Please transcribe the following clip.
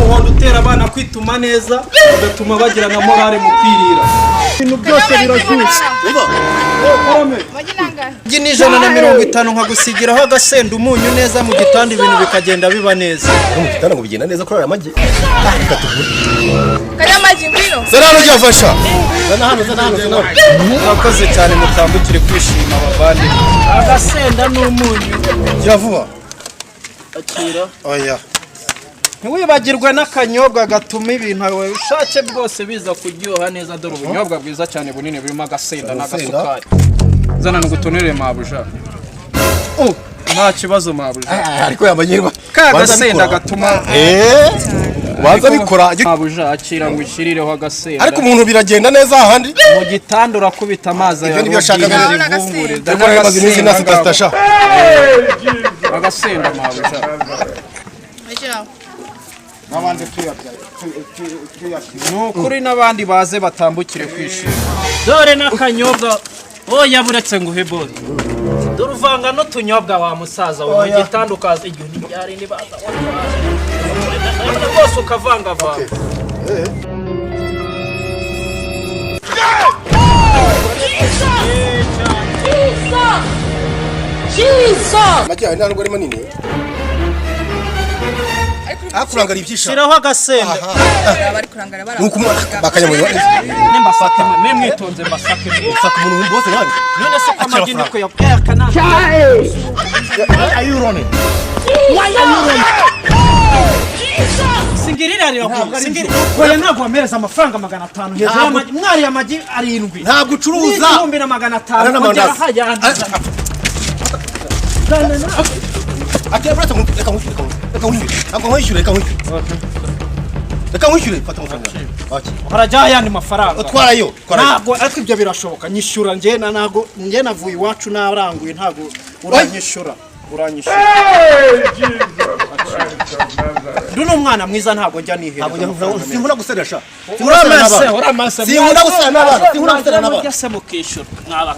w'umuhondo utera abana kwituma neza, ugatuma bagira na morale mu kwirira. Ibintu byose birashyushye. Amagi nangahe? Igi ni 150, nkagusigiraho agasenda, umunyu neza mu gitanda, ibintu bikagenda biba neza. No mu gitanda ngo bigenda neza kuri aya magi. Reka tugure. Kanyamagi, ngwino. Zana hano ujya. Zana hano, zana hano, zana hano. Murakoze cyane, mutambukire kwishima abavandimwe. Agasenda n'umunyu. Gira vuba. Akira. Oya. Ntiwibagirwe n'akanyobwa gatuma ibintu wawe ushake bwose biza kuryoha neza. Dore ubunyobwa bwiza cyane bunini burimo agasenda Agasenda. n'agasukari. Zana ngutonere, mabuja. Oh, nta kibazo, mabuja. Ariko yamanyirwa. Ka gasenda gatuma Waza bikora. Mabuja, akira ngo ushyirireho agasenda. Ariko umuntu biragenda neza ahandi. Mu gitanda urakubita amazi. Ibyo nibyo ashaka. Zivungure. Ariko rero maze iminsi nasita sha. Agasenda, mabuja. Rekeraho. Ni ukuri n'abandi baze batambukire kwishima. Dore n'akanyobwa. Oya, buretse nguhe bode. Dore uvanga n'utunyobwa wa musaza we, mu gitanda ukaza igihe ntibyari nibaza rwose ukavangavanga. Amagi yawe ntabwo ari manini. Akurangara ibyisha. Shyiraho agasenda. Bari kurangara. Nuko bakanyamurira. Nimbasake mwe mwitonze, mbasake mwe. Usaka umuntu bose nkawe. None se ko amagi niko yakana? Are you running? Singirira rero, singirira. Oya, ntabwo wampereza amafaranga 500 hejuru y'amagi mwariye amagi arindwi Ntabwo ucuruza. n'1500. Arana Ongera amandazi. hayandi. Ati reka reka reka reka nkwishyure. Ntabwo nkwishyure, reka nkwishyure. Reka nkwishyure, fata amafaranga. Okay. Harajya ayandi mafaranga. Utwarayo, twarayo. Ntabwo ariko ibyo birashoboka, nyishyura. Njye na ntabwo njye navuye iwacu naranguye, ntabwo uranyishyura, uranyishyura. Ndi n'umwana mwiza, ntabwo njya nihereza Ntabwo njya amafaranga menshi. sinkunda guseresha. Uramase, uramase. Sinkunda gusera n'abana, sinkunda gusera n'abana. Mujya se mukishyura mwaba.